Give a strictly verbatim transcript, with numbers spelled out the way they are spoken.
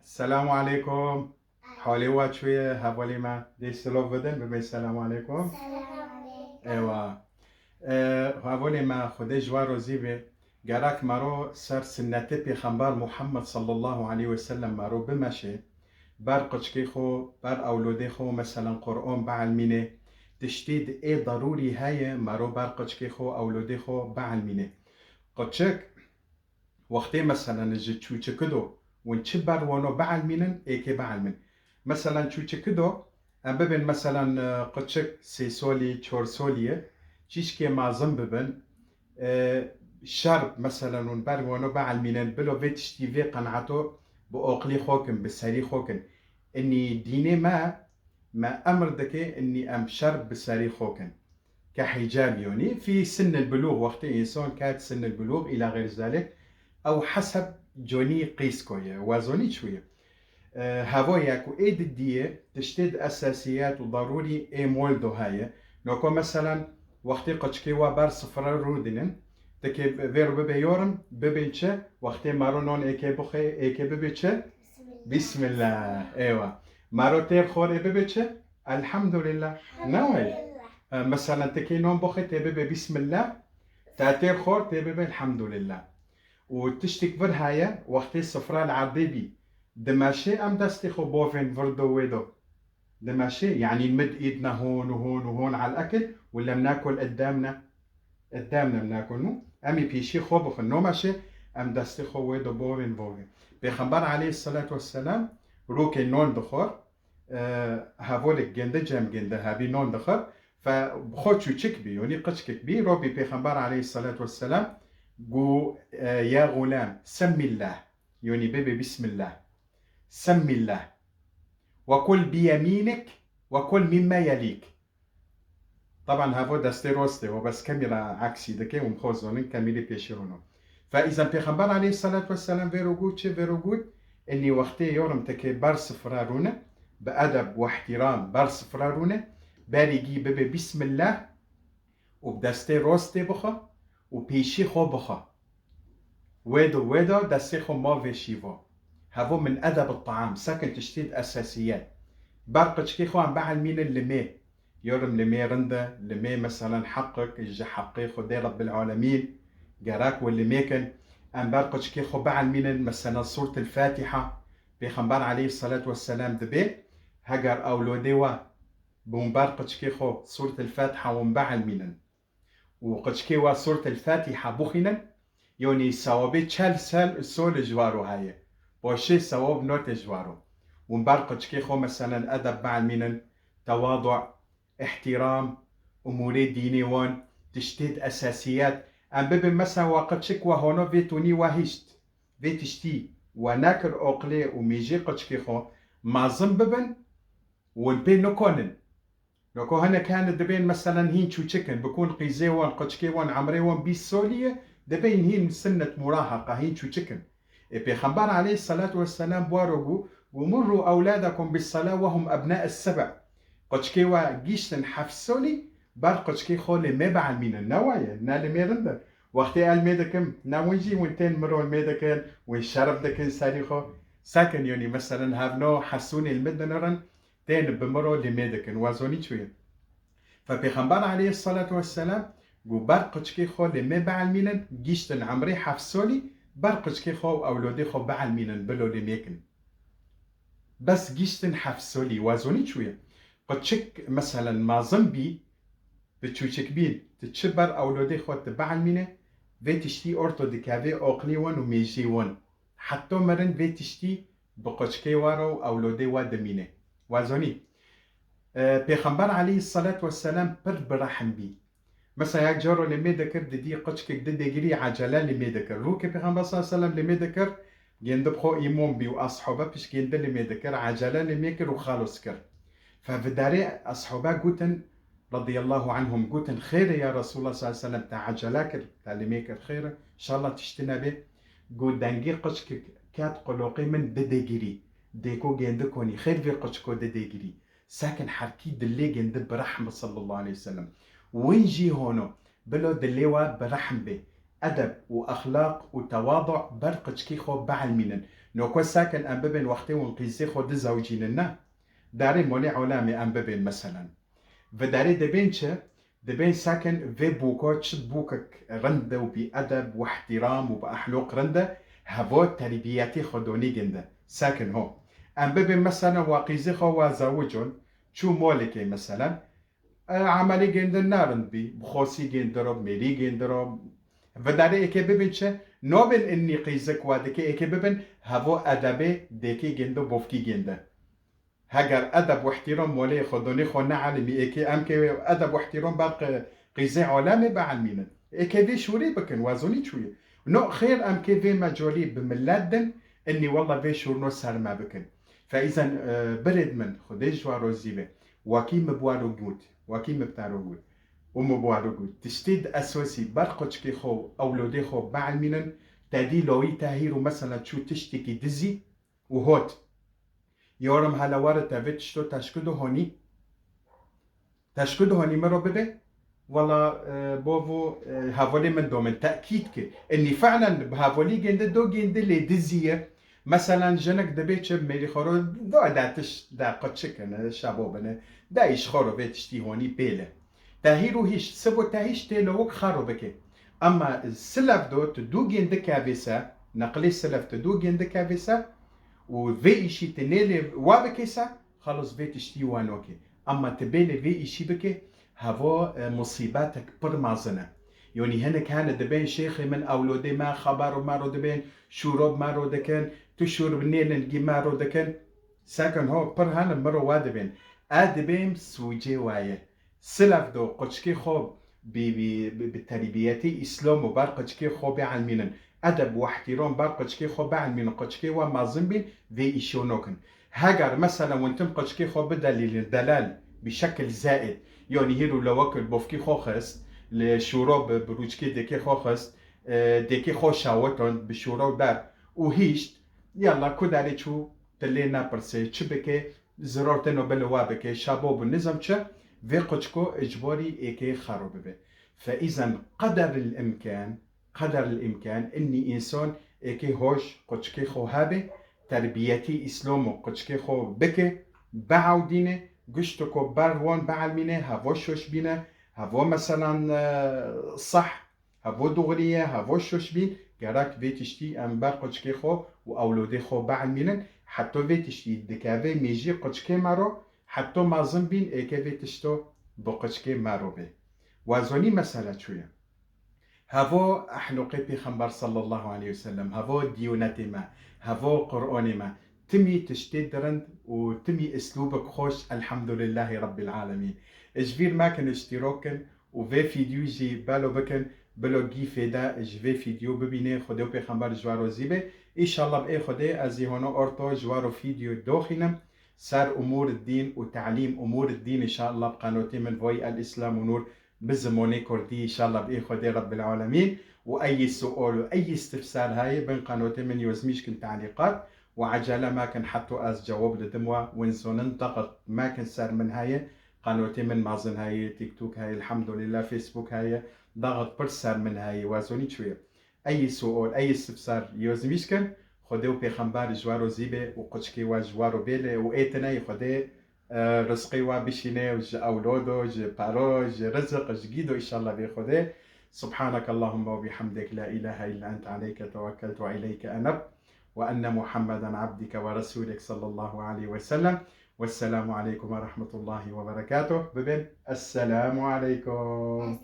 Selamu aleykum. Halê wa çûye hevalê me? Dê silov bidin, bibê selamu aleykum. Selam aleykum. Ewa. E, hevalê me, Xwedê ji we razî be. Gerek mero ser sinnetê Pêxember Muhammed sallallahu aleyhi ve sellem mero bimeşê. Ber qiçkê xwe, ber ewlodê xwe, meselen Qur'an bielmînê. Tiştê di ê darûrî heye, mero ber qiçkê xwe, ewlodê xwe bielmînê. Qiçik, wextê meselen ji çûçikido, win çi ber wano bielmînin, êkê bielmin. Meselen çûçikido, em bibin meselen, e, qiçik sê solî, çor solî ye, çîşkê mezin bibin, e, şerb meselen win ber wano bielmînin, bilo vê tiştî vê qenato bi oqlî xwe kin, bi serî xwe kin. Inî dînê me, me emr dike, inî em şerb bi serî xwe kin. Ke hicab yonî, fî sinnil bulûg, wextê însan ket sinnil bulûg, îla xeyr zalik, ew heseb conî qîs koye, wazonî çûye. E, hevoya ku ê di diyê, tiştê di esasiyet û darûrî ê mol do heye. Noko meselen, wextê qiçkê wa ber sifre rûdinin, tikê vê ro bibe yorum, bibê çi? Wextê maro non êkê bixê, êkê bibe çi? Bismillah. Bismillah. Ewa. Maro têr xorê bibe çi? Elhamdulillah. Ne wayê? Elhamdulillah. E, meselen tikê non bixê tê bibe Bismillah. Te têr xor tê bibe Elhamdulillah. Û tiştik vir heye, wextê sifra li erdê bî, dimeşê em destê xwe bovên vir do wê do. Dimeşê, yanî mid îd ne hon û hon û hon al ekil û lem nakul eddamne. Eddamne nakul nû. Em ê pêşî xwe bixin. No meşê, em destê xwe wê do bovên vovên. Pêxember aleyhisselatu vesselam rokê non dixwar, e, hevolek gende cem gende hebî non dixwar. Fe xwe çûçik bî, yonî qiçkik bî, robî Pêxember aleyhisselatu vesselam gu, e, ya xulam, semmillah. Yonî bibê Bismillah. Semmillah. Ve kul bi yemînik ve kul mimma yelîk. Taban hevo destê rostê, we bes kamîra eksî dike û xwe zonin kamîrê pêşî hûno. Fe îzen Pêxember aleyhisselatu vesselam vêro got çi? Vêro got, inî wextê yorum teke ber sifra rûne, bi edeb û ihtiram ber sifra rûne, berî gî bibê Bismillah, û bi destê rostê bixwe û pêşî xwe bixwe. Wê do, wê do destê xwe ma vê şîvo. Hevo min edeb taam, sekin tiştê di esasiyet. Ber qiçkê xwe em bielmînin limê. Yorum limê rind e, limê meselen heqik, ji heqê Xwedê Rebbil Alemîn, gerek we limê kin. Em ber qiçkê xwe bielmînin, meselen Sûretil Fatiha. Pêxember aleyhisselatu vesselam dibê, heger ewlodê we Bi hûn ber qiçkê xwe Sûretil Fatiha hûn bielmînin û qiçkê we Sûretil Fatiha bixwînin, yonî sewabê çel sel sol ji waro heye. Paşê sewab note ji waro. Hûn ber qiçkê xwe meselen edeb bielmînin, tewadu, ihtiram, umûrê dînê wan, tiştê di esasiyet. Em bibin mesela we qiçik we hono vê tonî we hişt. Vê tiştî we nekir oqlê û mêjê qiçkê xwe mezin bibin, Wan pê nikonin. Noko hinek hene dibên meselen hîn çûçik in, bikûn qîzê wan, qiçkê wan, emrê wan bîst solî ye, dibên hîn sinnet muraheqa, hîn çûçik in. Ê Pêxember aleyhisselatu vesselam bi waro got, got, "Murru ewladakum bis sela ve hum ebna'es seb." Qiçkê we gîştin heft solî, ber qiçkê xwe lê me bielmînin. Ne waye, ne lê me rind e. Wextê el me dikim, ne win jî win tên miro me dikin, win şerf dikin serî xwe. Sekin yonî meselen hevno hesûnê li me dinirin, Tên bi miro lê me dikin, we zonî çûye. Fe Pêxember aleyhisselatu vesselam got, ber qiçkê xwe lê me bielmînin, gîştin emrê heft solî, ber qiçkê xwe û ewlodê xwe bielmînin, bilo lê me kin. Bes gîştin heft solî, we zonî çûye. Qiçik, meselen, mezin bî, bi çûçikbîn, tu çi ber ewlodê xwe tu bielmîne, vê tiştî orto dikeve oqlê wan û mêjê wan. Heta mirin vê tiştî bi qiçkê we re û ewlodê we dimîne. We zonî. E, Pêxember aleyhisselatu vesselam pir bi rehm bî. Mesela ya caro lê me dikir, didî qiçkek di degirî ecele lê me dikir. Rûkê Pêxember sallallahu aleyhi ve sellem lê me dikir, gêndib xwe îmam bî û ashabe pişt gêndi lê me dikir, ecele lê me kir û xalos kir. Fe vidarê ashabe gotin, radiyallahu anhum, gotin, "Xêr e ya Resulullah sallallahu aleyhi ve sellem, te ecele kir, te lê me kir, xêr e, inşallah tiştî nebe." Got, "Dengê qiçkek ket quloqê min di degirî, dêko gêndi konî, xêr vê qiçko di degirî." Sekin herkî dilê gêndi bi rehm bi sallallahu aleyhi ve sellem. Win jî hono, bilo dilê we bi rehm be. edeb û exlaq û tewadu ber qiçkî xwe bielmînin. No ku sakin em bibên wextê hûn qîzê xwe dizewcînin, ne? Darê molê olamê em bibên meselen. Ve darê dibên çi? Dibên sakin vê bûko çi bûkek rind e û bi edeb û ihtiram û bi ehlûq rind e, hevo terbiyetê xwe donî ginde. Sakin ho. Em bibên meselen wa qîzê xwe wa zewicon, çû molekê meselen, e, emelî gêndin narind bî, bi xosî gêndiro, mêrî gêndiro. Ve darê êkê bibin çi? Nobin innî qîzik wa dike êkê bibin, hevo edebê dêkê gêndo, bofkî gênde. Heger edeb û ihtiram molê xwe donê xwe neelimî êkê em kê wê edeb û ihtiram ber qi-, qîzê olemê bielmînin. Êkê vê şûrê bikin, wazonî çûye. No xêr em kê vê mecolî bi millet din, innî wella vê şûrno ser me bikin. Fe îzen, e, birêd min, Xwedê ji wan rozî be. Wekî min bi waro got, wekî min bi te ro got. Û min bi waro got. Tiştê di esosî ber qoçikê xwe û ewlodê xwe bielmînin, te dî lawî te hîro mesela çû tiştekî dizî û hot. Yorim hele were te vê tişto teşkido honî. Teşkido honî min ro bibe. Wala, e, bovo, e, hevalê min do min tekîd ki. Enî fe'len bi hevalî gêndi do gêndi lê dizî ye. Meselen jinik dibê çi mêrî xwe ro do de tiş de qiçik in, şabo bin. De îş xwe ro vê tiştî honî pêle. Te hîr û hîş, sibo te hîş tê lewik xero bike. Ama silev do tu dû gêndi kevê se, neqlê silev tu dû gêndi kevê se û vê îşî tu nêlê wa bike se, xelos vê tiştî wa noke. Ama tu bêlê vê îşî bike, hevo, e, musîbetek pir mezin e. Yonî hinek hene dibên şêxê min ewlodê me xebero me ro dibên, şûro bi me ro dikin, tu şûr bi nêlin gî me ro dikin. Sekin ho pir hene mi ro wa dibên. E dibêm sûcê wa ye. Silev do qoçikê xwe bi, bi, bi, bi terbiyetê Îslam û ber qoçikê xwe bielmînin. Edeb û ihtiram ber qoçikê xwe bielmînin. Qoçikê we mezin bîn, vê îşo nokin. Heger mesela wintim qoçikê xwe bidelîlin, delal, bi şekil zaid. Yanî hîro lewek li bofkî xwe xist, li şûro bi, bi rûçkê dêkê xwe xist, e, dêkê xwe şawitand, bi şûro der û hîşt, yalla ku derê çû, tu lê nepirsê, çi bike, ziror teno bile wa bike, şabo bi nizam çi, vê qoçiko icbarî êkê xero bibe. Fe îzen qeder il imkan, qeder il imkan, innî însan êkê hoş qoçikê xwe hebe, terbiyetî Îslam û qoçikê xwe bike, biewdîne, giştiko ber wan bielmîne, hevo şoş bîne, hevo meselan, e, sah, hevo doğrî ye, hevo şoş bîn, gerek vê tiştî em ber qoçikê xwe û ewlodê xwe bielmînin, heto vê tiştî dikeve mêjî qoçikê me ro, heto mezin bîn êke vê tişto bi qoçikê me ro bê. Wazonî mesele çû ye. Hevo ehloqê Pêxember sallallahu aleyhi ve sellem, hevo diyonetê me, hevo Qur'anê me, timî tiştê dirind û timî îslûbek xweş, elhamdulillahî Rabbil alemîn. Ji vîr mekin, îştîrok kin û vê fîdyo jî belo bikin, bilo gî fêde ji vê fîdyo bibînê, Xwedê û Pêxember ji we rozî be. Îşallah bi ê Xwedê ez jî hono orto ji we ro fîdyo doxînim. Ser umûr dîn û telîm umûr dîn, înşallah bi qenotê min Voy El Îslam û Nûr bi zimonê kurdî, înşallah bi ê Xwedê Rebbil Alemîn. Û eyî sual û eyî istifsar heye bin qenotê min yozmîş kin telîqat û ecele mekin heto ez cewab didim we, win zonin daxit mekin ser min heye, qenotê min mezin heye, TikTok heye, elhamdulillah, Facebook heye, daxit pir ser min heye, wazonî çûye. Eyî sual, eyî istifsar yozmîş kin, Xwedê û Pêxember ji we rozî be û qoçikê we ji we ro bêle û ê tine yî Xwedê, e, rizqê we bişîne û ji ewlodo, ji pero, ji riziq, ji gîdo, înşallah bê Xwedê. Subhaneke Allahumma ve bihamdik, la ilahe illa ente, aleyke tevekkeltu ve ileyke eneb ve enne Muhammeden abdike ve resulek sallallahu aleyhi ve sellem. Vesselamu aleykum ve rahmetullahi ve berekatuh. Bibin, Esselamu aleykum.